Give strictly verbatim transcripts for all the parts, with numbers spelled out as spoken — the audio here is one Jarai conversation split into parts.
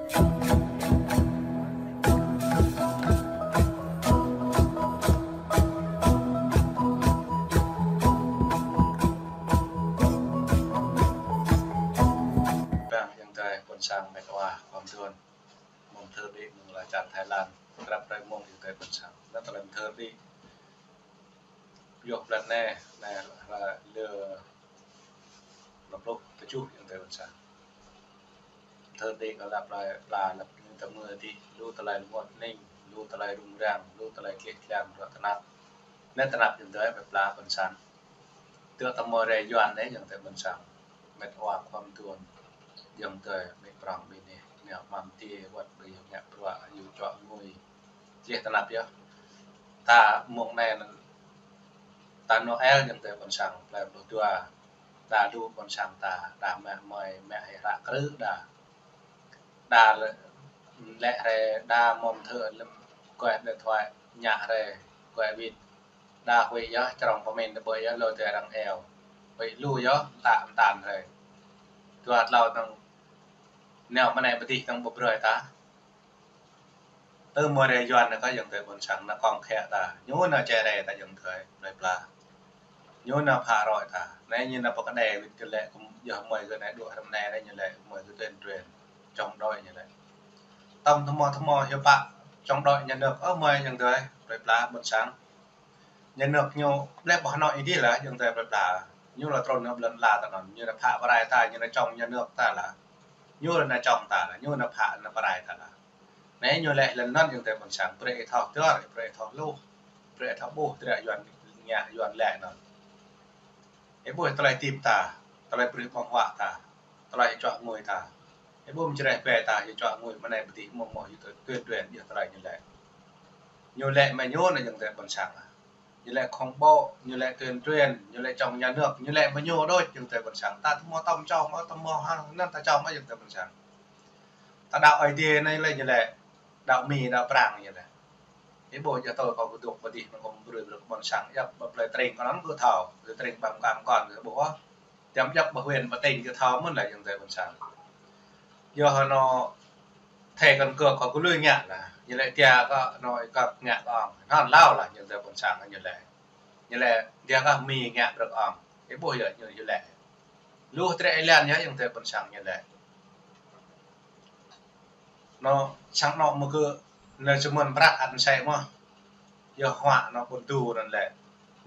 Bang ayŏng adơi ƀôn sang met wa khŏm tuan. Mơ̆ng thơ đĭ mơ̆ng la čar Thái Lan. Krăp rai mơ̆ng ayŏng adơi ƀôn sang. Nă tơlơi thơ đĭ. Yua blan anai, anai la lơ năm pluh tơjuh ayŏng adơi ƀôn sang. Thơ đĭ kơ lăp lai pla lăp ñu tơmơ đĭ, lu tơlơi lơngot ning, lu tơlơi rŭng răng, lu tơlơi gleh glan rŏ tơnap. Anai tơnap ayŏng adơi plơi pla ƀôn sang. Tơ̆ tơmơ rai Yuan anai ayŏng adơi ƀôn sang. Met wa khŏm tuan. Ayŏng adơi, met prong met neh, met măm ti wăt ƀơi ngă bruă, yu čuă ngui. Gleh tơnap yơh. Ta mơ̆ng anai, ta Noel ayŏng adơi ƀôn sang, plơi pluh dua. Đa lu ƀôn sang ta, đa mă mơi, mă hĭ hră krư̆ đa. Đa lĕ, lĕ hrơi đa mơ̆ng thơ lơ̆m kơi điện thoại, ñă hrơi kơi wĭt. Đa huĭ yơh, črông pơmĭn tơƀơi yơh, lu tơlơi arăng iâu. Huĭ lu yơh, ta mơ̆ng tan hrơi. Dua tlâo tơ̆ng, nao mơ̆ng anai pơdih tơ̆ng ƀu brơi ta. Tơmơ rai Yuan nă kơ ayŏng adơi ƀôn sang nă kông khĕ ta. Ñu nă čơrai ta ayŏng adơi plơi pla. Ñu nă phă roi ta. Anai ñu nă pơkơđai wĭt kơ lĕ kơ yơh mơi kơ anai dŏ hrŏm anai, anai ñu lĕ mơi kơ tuyên truyền chống đối ñu lĕ. Tơ̆m tơmơ tơmơ hiu pă chống đối nhà nước ơ mơi ayŏng adơi plơi pla ƀôn sang. Nhà nước ñu bleh ƀôh anŏ ih dih lah ayŏng adơi plơi pla. Ñu la trŭn nă blan la ta anŭn. Ñu nă phă pơrai ta, ñu nă chống nhà nước ta lah. Ñu nă chống ta lah, ñu nă phă nă pơrai ta lah. Anai ñu lĕ lŏn anŭn ayŏng adơi ƀôn sang, brơi ih thâo dơr, brơi ih thâo hluh, brơi ih thâo ƀuh, dră Yuan ngă, Yuan lĕ anŭn. Ih ƀuh tơlơi hơdip ta, tơlơi brơi ƀơ̆ng huă ta, tơlơi čuă ngui ta. Ih ƀuh mơčreh ƀe ta, ih čuă ngui mơ̆ng anai pơdih mơ̆ng mơ̆ ih tuyên truyền ih tơlơi ñu lĕ. Ñu lĕ mă ñu nă ayŏng adơi ƀôn sang. Ñu lĕ khủng bố, ñu lĕ tuyên truyền, ñu lĕ chống nhà nước, ñu lĕ mă ñu đôč ayŏng adơi ƀôn sang. Ta tơmơ tơ̆m chống, tơmơ hăng, anŭn ta chống ayŏng adơi ƀôn sang. Ta đaŏ Ơi Adai anai lĕ ñu lĕ đaŏ Mi, đaŏ Prang ñu lĕ. Ih ƀuh yơh tơl kâo kơdŏk pơdih mơ̆ng kâo brơi brơi kơ ƀôn sang, yap ƀơi plơi Tring kơ anŭn kơ thâo, plơi Tring ƀăm kam kon kơ ƀuh. Tiăm yap ƀơi huyện ƀơi tỉnh kơ thâo mơ̆n lah ayŏng adơi ƀôn sang. Yơh anŏ thẻ căn cước kâo kơ lui ngă lah, ñu lĕ tia kơ anŏ kơ ngă kơ ong. Anŭn hlâo lah ayŏng adơi ƀôn sang ñu lĕ. Ñu lĕ tia kơ Mi ngă brơi kơ ong. Ih ƀuh yơh ñu, ñu lĕ. Lu dră ih lĕ yơh ayŏng adơi ƀôn sang ñu lĕ. Nă, sang nă mơ̆ kơ, nă čơmơ̆n prăk ăt mơsĕ mơ̆. Yơh huă nă ƀôn du anŭn lĕ.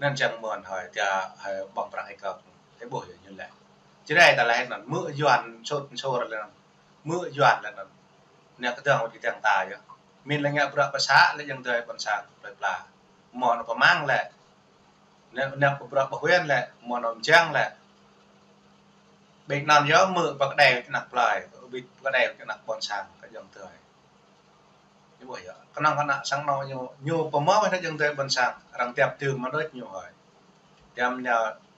Anŭn čang mơ̆n hơi, tia hơi ƀơ̆ng prăk ih kơ. Ih ƀuh yơh ñu lĕ. Čơrai ta lĕ anŭn, mơ̆ Yuan sôt sôt lĕ anŭn. Mơ̆ Yuan lĕ anŭn. Nă kơdơ̆ng wơ̆t kơdơ̆ng ta yơh. Min lĕ ngă bruă pơsă lĕ ayŏng adơi ƀôn sang plơi pla. Mơ̆ nă pơmang lĕ. Nă, nă pơbruă pơhuĭ lĕ, mơ̆ nă mơjang lĕ. Ƀing anŭn yơh mơ̆ pơkơđai kơ anăk plơi, ƀing pơkơđai kơ anăk ƀôn sang kơ ayŏng adơi. Ñu ƀuh yơh, kơnơ̆ng kơ anăk sang nă ñu, ñu pơmơ̆ wơ̆t ayŏng adơi ƀôn sang, arăng tiap tơ̆ mơ̆ đôč ñu hơi. Tiăm ñu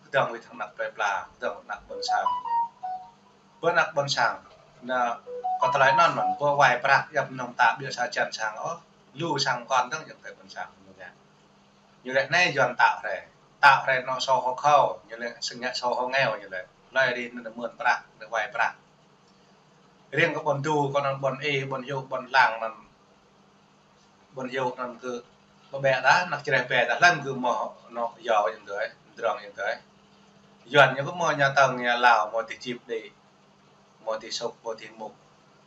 kơdơ̆ng wơ̆t hăng anăk plơi pla, kơdơ̆ng anăk ƀôn sang. Ƀơi anăk ƀôn sang, nă kơ tơlơi anŭn mơ̆n, ƀơi wai prăk, yap nŏng ta ƀiă sa čan sang ôh, lu sang kon dơ̆ng ayŏng adơi ƀôn sang, ñu ngă. Ñu lĕ anai Yuan tao hrơi. Tao hrơi nă sổ hộ khẩu, ñu lĕ sơngă sổ hộ nghèo ñu lĕ. Hlơi ri nă mơ̆n prăk, nă wai prăk. Riêng kơ ƀôn du, kơ anŭn ƀôn ih, ƀôn hiu, ƀôn lăng anŭn. Ƀôn hiu anŭn kơ ƀơƀĕ ta, anăk čơrai ƀe ta, hlăm kơ mơ̆ nă yua ayŏng adơi, drŏng ayŏng adơi. Yuan ñu kơ mơ̆ ñu tơ̆ng ñu lao, mơ̆ ti čip đĭ, mơ̆ ti sŭk, mơ̆ ti mŭk.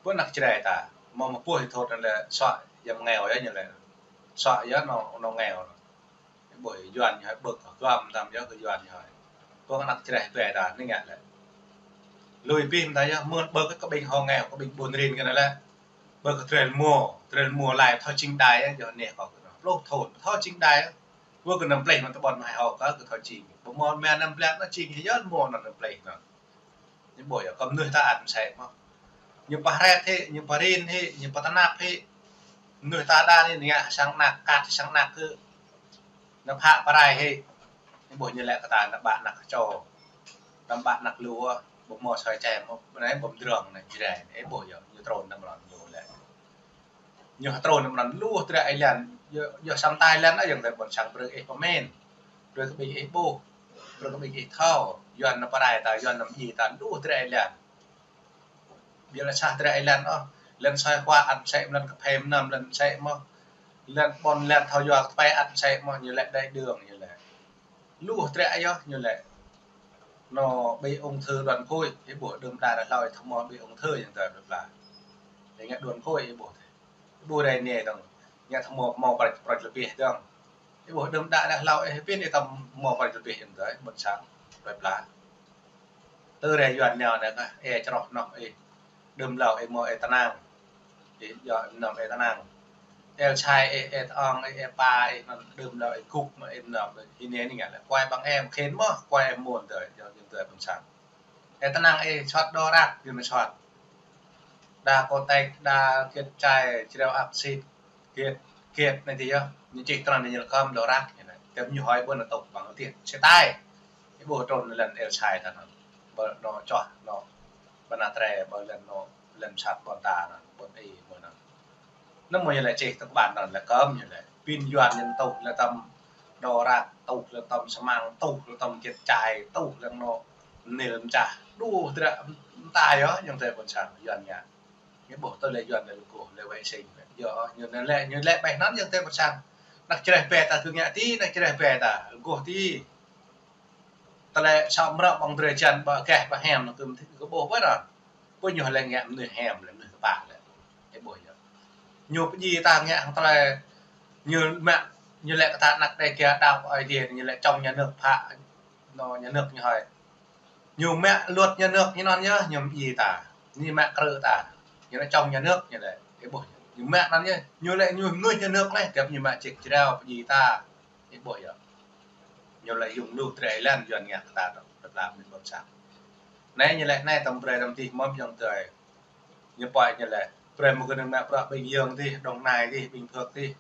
Ƀơi anăk čơrai ta, mơ̆ mơ̆ puh ih thot anŭn lĕ sŏ yăm nghèo yơh ñu lĕ. Sŏ yơh nă, nă nghèo. Ih ƀuh Yuan ñu hơi ƀơ̆k, kơ guam tam yơh kơ Yuan ñu hơi. Kơ anăk čơrai ƀe ta, anai ngă lĕ. Lui pih mơ̆n ta yơh, mơ̆n ƀơ̆k kơ ƀing hŏ ngă, kơ ƀing ƀun rin kơ anai lĕ. Ƀơ̆k kơ trel mô, trel mô lai thâo čing đai yơh, yơh neh kơ kơ anŭn. Pluh thun, thâo čing đai yơh. Ƀơ̆k kơ năm pleh mơ̆n tơƀon mơhai hŏ kơ, kơ thâo čing. Ƀu mơ̆n mơ̆n năm pleh nă čing yơh, mô anŭn năm pleh anŭn. Ñu ƀuh yơh, kơ mơnuih ta ăt mơsĕ mơ̆. Ñu pơhrĕt hĭ, ñu pơrin hĭ, ñu pơtơnap hĭ. Mơnuih ta đa anai ngă sang anăk, kat sang anăk kơ. Nă phă pơrai hĭ. Ñu ƀuh ñu lĕ kơ ta nă ƀă anăk kơčô. Nă ƀă anăk lu, ƀu mơ̆ soi čem, ƀu anai ƀu drŏng anai čơrai. Ih ƀuh yơh, ñu trŭn nă mơ̆n lu lĕ. Ñu trŭn nă mơ̆n lu dră ih lĕ, yơh, yơh sam tai lĕ ayŏng adơi ƀôn sang brơi ih pơmĭn. Brơi kơ ƀing ih ƀuh, brơi kơ ƀing ih thâo, Yuan nă pơrai ta, Yuan nă mơji ta, lu dră ih lĕ. Ƀiă lĕ sah dră ih lĕ ôh. Lŏn soi khua ăn sĕ, lŏn kơphê mơnam ăn sĕ mơ̆. Lŏn ƀôn lŏn thâo yua kơphê ăn sĕ mơ̆, ñu lĕ đại đường ñu lĕ. Lu trĕ yơh ñu lĕ. Nô, bị ung thư đoạn phổi, ih ƀuh đưm đă đah hlâo ih thâo mơ̆ bị ung thư yang tơ plơi pla. Ih ngă đoạn phổi ih ƀuh. Ih ƀuh rai nê dong. Ngă thâo mơ̆ mâo prăč, prăč lơbih dong. Ih ƀuh đưm đă đah hlâo ih pin ih thâo mâo prăč lơbih yang tơ ƀôn sang plơi pla. Tơ rai Yuan nao nê kah, ê čroh noh ê. Đưm hlâo ê mâo ê tơnang. Ê, yua ê mơnam ê tơnang. Ê sai ê, ê tơong ê, ê pa ê, anŭn đưm hlâo ê gŭk mơ̆ ê mơnam. Hĭ nê nê ngă lĕ kuai ƀăng ê mơkhên mơ̆, kuai ê môn tơ, yua ñu tơ ƀôn sang. Ê tơnang ê sot đô răk, yua ñu sot. Đa kô têk, đa kiet čai, čreo aksit, kiet, kiet nê tơ yơh. Ñu čih trăn ñu lĕ kơm đô răk, ñu lĕ. Tơm ñu hơi ƀuôn tŭk ƀăng tiet. Sê tai. Ih ƀuh trôn lŏn ê sai tơ anŭn. Ƀơ nô čoh, nô. Ƀơ na trê, ƀơ lŏn nô, lŏn sat ƀôn ta anŭn, ƀôn ih, ƀôn anŭn. Nơm mơ̆ ñu lĕ čih tơk ƀan anŭn lĕ kơm ñu lĕ. Pin Yuan ñu tuh lĕ tơm đô răk, tuh lĕ tơm sơmang, tuh lĕ tơm kiet čai, tuh lĕ nô nil mčah. Đu dră mta yơh, yang tơ ƀôn sang Yuan ngă. Ñu ƀuh tơ lĕ Yuan lĕ lu kôh, lĕ wai sing. Yua, ñu nê lĕ, ñu lĕ ƀai anŭn yang tơ ƀôn sang. Anăk čreh bê ta kơ ngă ti, anăk čreh bê ta, lu kôh ti. Tơlơi sa mrâo ƀăng drơi jăn ƀă geh ƀă hiam anŭn kư̆m thĭ kơ ƀuh ƀơi anŭn. Pô ñu lĕ ngă mơnuih hiam lĕ mơnuih tơpă lĕ. Ih ƀuh yơh. Ñu pơdjai ta ngă hăng tơlơi ñu mă, ñu lĕ kơ ta anăk đe kia đao kơ Ơi Adai, ñu lĕ trong nhà nước phă, nô nhà nước ñu hơi. Ñu mă luật nhà nước ñu anŭn yơh, ñu pơdjai ta. Ñu mă krư̆ ta. Ñu lĕ trong nhà nước ñu lĕ. Ih ƀuh yơh. Ñu mă anŭn yơh. Ñu lĕ ñu mơnuih nhà nước lĕ, tơp ñu mă čik črao pơdjai ta. Ih ƀuh yơh. Ñu lĕ yŭng lu trê lăn Yuan ngă kơ ta tơ plơi pla mĭn ƀôn sang. Nê ñu lĕ nê tơm brơi tơm tih mơ̆m yŏng tơi. Ñu pơi ñu lĕ. Brơi mơ̆ kơ nơng mă bruă ƀing yơng tih, Đồng Nai tih, ƀing Phước tih.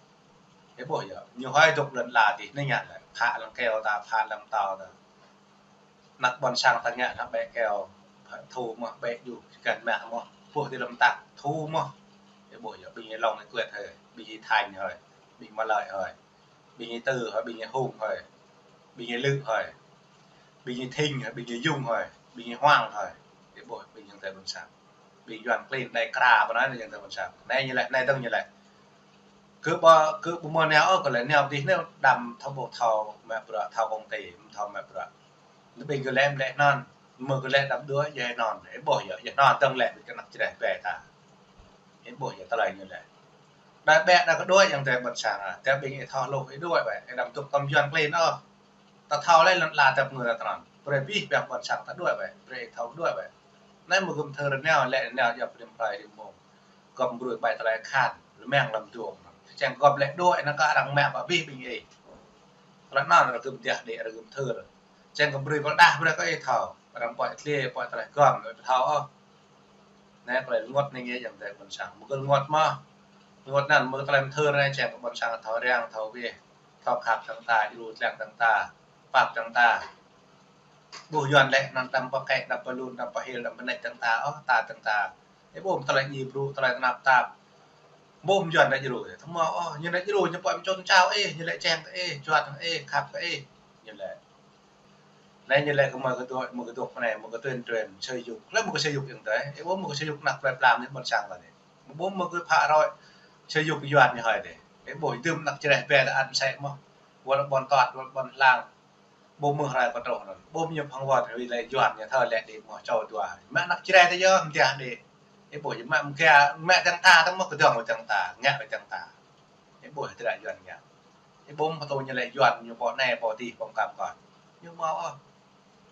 Ih ƀuh yơh. Ñu hơi dŏ lŏn ala tih, nê ngă lĕ. Phă lăng keo ta, phă lăng tâo ta. Anăk ƀôn sang ta ngă anăk ƀĕ keo. Thu mơ̆ ƀĕ ju, kăn mă mơ̆. Ƀuh ti lăm tăk, thu mơ̆. Ih ƀuh yơh, ƀing ih Long ih Kuet hơi, ƀing ih Thanh hơi, ƀing Mă Lợi hơi. Ƀing ih Tư hơi, ƀing ih Hùng hơi, ƀing ih Lự hơi, ƀing ih Thinh hơi, ƀing ih Dung hơi, ƀing ih Hoàng hơi. Ih ƀuh, ƀing yang tơ ƀôn sang. Ƀing Yuan klin đai kra ƀơi anai yang tơ ƀôn sang. Nê ñu lĕ, nê dơ̆ng ñu lĕ. Kơ ƀă, kơ ƀu mơ̆ nao ôh, kơ lĕ nao dih nao đăm thâo ƀuh thâo mă bruă, thâo kông ti, thâo mă bruă. Nê ƀing kơ lĕ mlĕ anŭn, mơ̆ kơ lĕ đăm đuaĭ, yơh anŭn. Ih ƀuh yơh, yơh anŭn dơ̆ng lĕ, ƀing kơ anăk čreh bê ta. Ih ƀuh yơh tơlơi ñu lĕ. Đa ƀĕ đa kơ đuaĭ yang tơ ƀôn sang ah. Tơ ƀing ih thâo hluh ih đuaĭ ƀĕ, ih đăm dŏ tơm Yuan klin ôh. Ta thâo lĕ lŏn ala tơp ngă ta trăn. Brơi pih pơhiăp ƀôn sang ta đuaĭ ƀĕ, brơi ih thâo đuaĭ ƀĕ. Nê mơ̆ gơ̆m thâo rơneo lĕ rơneo yua prim prai rim mông. Gơ̆m brơi ƀai tơlơi khan, lơmeng lăm duông. Čang gơ̆m lĕ đuaĭ anŭn kơ arăng mă ƀă pih ƀing ih. Tơlơi anŭn arăng gơ̆m tiah đĕ arăng gơ̆m thâo. Čang gơ̆m brơi pơđah brơi kơ ih thâo. Arăng pơhiăp tơlơi, pơhiăp tơlơi gơ̆m, ih thâo ôh. Nê, tơlơi rơngot nê ngă yang tơ ƀôn sang. Mơ̆ kơ rơngot mơ̆. Rơngot anŭn mơ̆ tơlơi mơthơ nê, čang kơ ƀôn sang thâo răng, thâo weh, thâo khăp dơ̆ng ta, djru dlăng dơ̆ng ta, pap dơ̆ng ta. Ƀuh Yuan lĕ anŭn đăm pơkĕ, đăm pơlun, đăm pơhil, đăm pơnĕč dơ̆ng ta, ôh, ta dơ̆ng ta. Ih ƀuh tơlơi ñi brŭ, tơlơi tơnap tap. Ƀuh Yuan lĕ djru. Thâo mơ̆, ôh, ñu lĕ djru, ñu pơm čôn čao ih, ñu lĕ čang kơ ih, juăt kơ ih, khăp kơ ih. Ñu lĕ. Nê ñu lĕ kơ mơ̆ kơ dŏ, mơ̆ kơ dŏ nê, mơ̆ kơ tuyên truyền, xây dựng. Lĕ mơ̆ kơ xây dựng yang tơ. Ih ƀuh mơ̆ kơ xây dựng anăk plơi pla mơnuih ƀôn sang ta nê. Ih ƀuh mơ̆ kơ phă roi, xây dựng Yuan ñu hơi dih. Ih ƀuh dơ̆m anăk čreh bê ta ăn sĕ mơ̆. Wơ̆t ƀôn Toăt, wơ̆t ƀôn Hlang. Ƀuh mơ̆ hrơi pơtrôh anŭn. Ƀuh ñu phăng wơ̆t, wĭ lĕ Yuan ñu thâo lĕ đĭ mơ̆ čô dua. Mă anăk čreh tơ yơh, mơ̆ tiah đĭ. Ih ƀuh mă mơ̆ kiăng, mă dơ̆ng ta, tơm mơ̆ kơ dơ̆ng dơ̆ng ta, ngă dơ̆ng ta. Ih ƀuh tơlơi Yuan ngă. Ih ƀuh mơ̆ pơtô ñu lĕ Yuan ñu pô nê pô dih pô mkam kon. Ñu mâo ôh.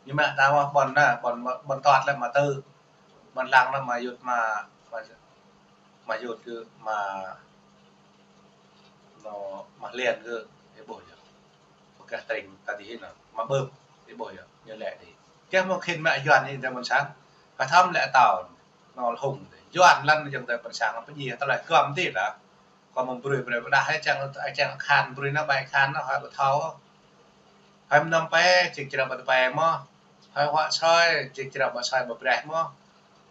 Ñu mă ta mơ̆ ƀôn anai, ƀôn, ƀôn Toăt lĕ mă Tư. Ƀôn Hlang lĕ mă Yut mă, mă, mă Yut kơ mă, nô, mă Hliên kơ, ih ƀuh yơh. Pơkeh tring ta dih anŭn, mă Bưp, ih ƀuh yơh, ñu lĕ dih. Keh mơ̆ khĭn mă Yuan ih tơ ƀôn sang. Kơ thâo lĕ tâo, nô Hùng dih. Yuan lăn yang tơ ƀôn sang, pơdjai tơlơi gơ̆m dih lah. Kơ mơ̆ brơi brơi pơđah, ih čang, ih čang khan brơi nao ƀai khan nao, hơi ƀu thâo. Hơi mơnam pê, čik črao ƀă tơpê mơ̆. Hơi huă soi, čik črao ƀă soi ƀă breh mơ̆.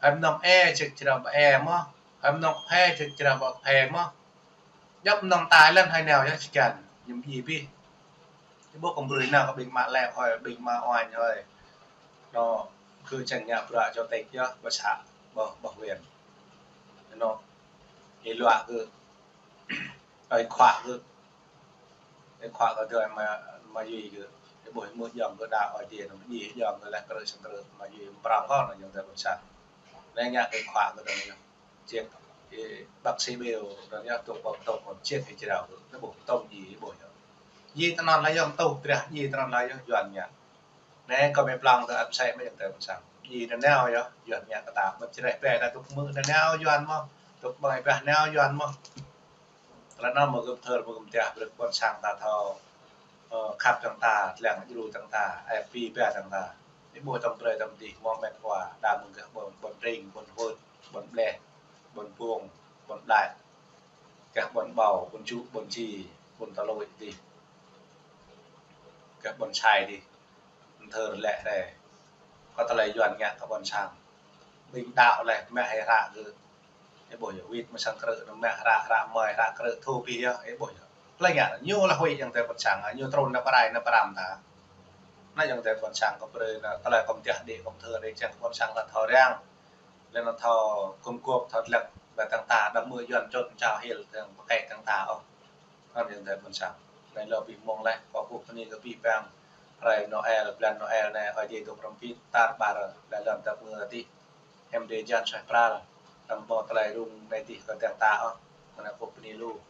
Hơi mơnam ê, čik črao ƀă ê mơ̆. Hơi mơnam phê, čik črao ƀă phê mơ̆. Djŏp mơnam tai lăn hơi nao yơh čik čan, ñu pơdjai pih. Ih ƀuh kơ brơi nao kơ ƀing mă lĕ hơi, ƀing mă oanh hơi. Nô, kơ čang ngă bruă čô tĕk yơh, ƀă să, ƀă, ƀă huyện. Nô, Ih luă kơ, ih khua kơ, ih khua kơ tơlơi mă, mă yui kơ. Ih ƀuh mơ̆ jơ̆ng kơ đa ơi dih, anăm dih jơ̆ng kơ lĕ krư̆ sang krư̆ mă yui prong kơ anŭn jơ̆ng tơlơi ƀôn sang. Anai ngă kơ khua kơ tơlơi anŭn. Čiek, ih bác sĩ ƀiă, anŭn yơh tŭk ƀơ̆ng tŭk ƀơ̆ng čiek ih jrao kơ, anŭn ƀuh tŭng dih, ih ƀuh yơh. Dih tơnăn laih yơh, tŭ drah dih tơnăn laih yơh, Yuan ngă. Anai kơ mĕ plang tơ ăt sĕ mĕ jơ̆ng tơlơi ƀôn sang. Dih nanao yơh, Yuan ngă kơ ta. Mơ̆ čreh pĕ ta tŭk mơ̆ nanao Yuan mơ̆, tŭk ƀơ̆ng ih pĕ nanao Yuan mơ̆. Tơlơi anŭn mơ̆ gơ̆p thơr mơ̆ gơ̆p tiah brơi ƀôn sang ta thâo, ơ, khăp dơ̆ng ta, tơlơi djru dơ̆ng ta, ơi pĭ pĕ dơ̆ng ta. Ih ƀuh tơm brơi tơm dih, mơ̆ mĕt wa, đa mơ̆ng gah ƀôn, ƀôn Ring, ƀôn Hôt, ƀôn Bleh, ƀôn Bông, ƀôn Đač, gah ƀôn Ƀâo, ƀôn Čŭ, ƀôn Či, ƀôn Tơlui dih, gah ƀôn Sai dih. Thơr lĕ rai. Kơ tơlơi Yuan ngă kơ ƀôn sang. Ƀing đaŏ laih mă hră kơ. Ih ƀuh yơh, wĭt mơ̆ sang krư̆, anăm mă hră, hră mơi, hră krư̆, thu pĭ yơh, ih ƀuh yơh. Tơlơi ngă, ñu lah huĭ jơ̆ng tơlơi ƀôn sang, ñu trŭn ană pơrai, ană pơrăm ta. Anŭn jơ̆ng tơlơi ƀôn sang kơ brơi, anŭn tơlơi kơ mơtiah đĭ, kơ thơr đĭ, čang kơ ƀôn sang ta thâo răng. Lĕ anŭn thâo kơ̆m kơ̆p, thâo tlĕk, ƀơi dơ̆ng ta, đăm mơ̆ Yuan čŭn čao hil, dơ̆ng pơkĕ dơ̆ng ta ôh. Anŭn jơ̆ng tơlơi ƀôn sang. Anai lơ ƀing mơ̆ng laih, kâo kơkuh bơni kơ ƀing păng. Hrơi Noel, blan Noel anai, ơi dih dŏ hrŏm pĭt, tar ƀar, lĕ lŏn dăp ngơ dih. Hăm dêh jan suaih pral, đăm ƀuh tơlơi rŭng anai dih kơ dơ̆ng ta ôh. Anai kâo kơkuh bơni lu.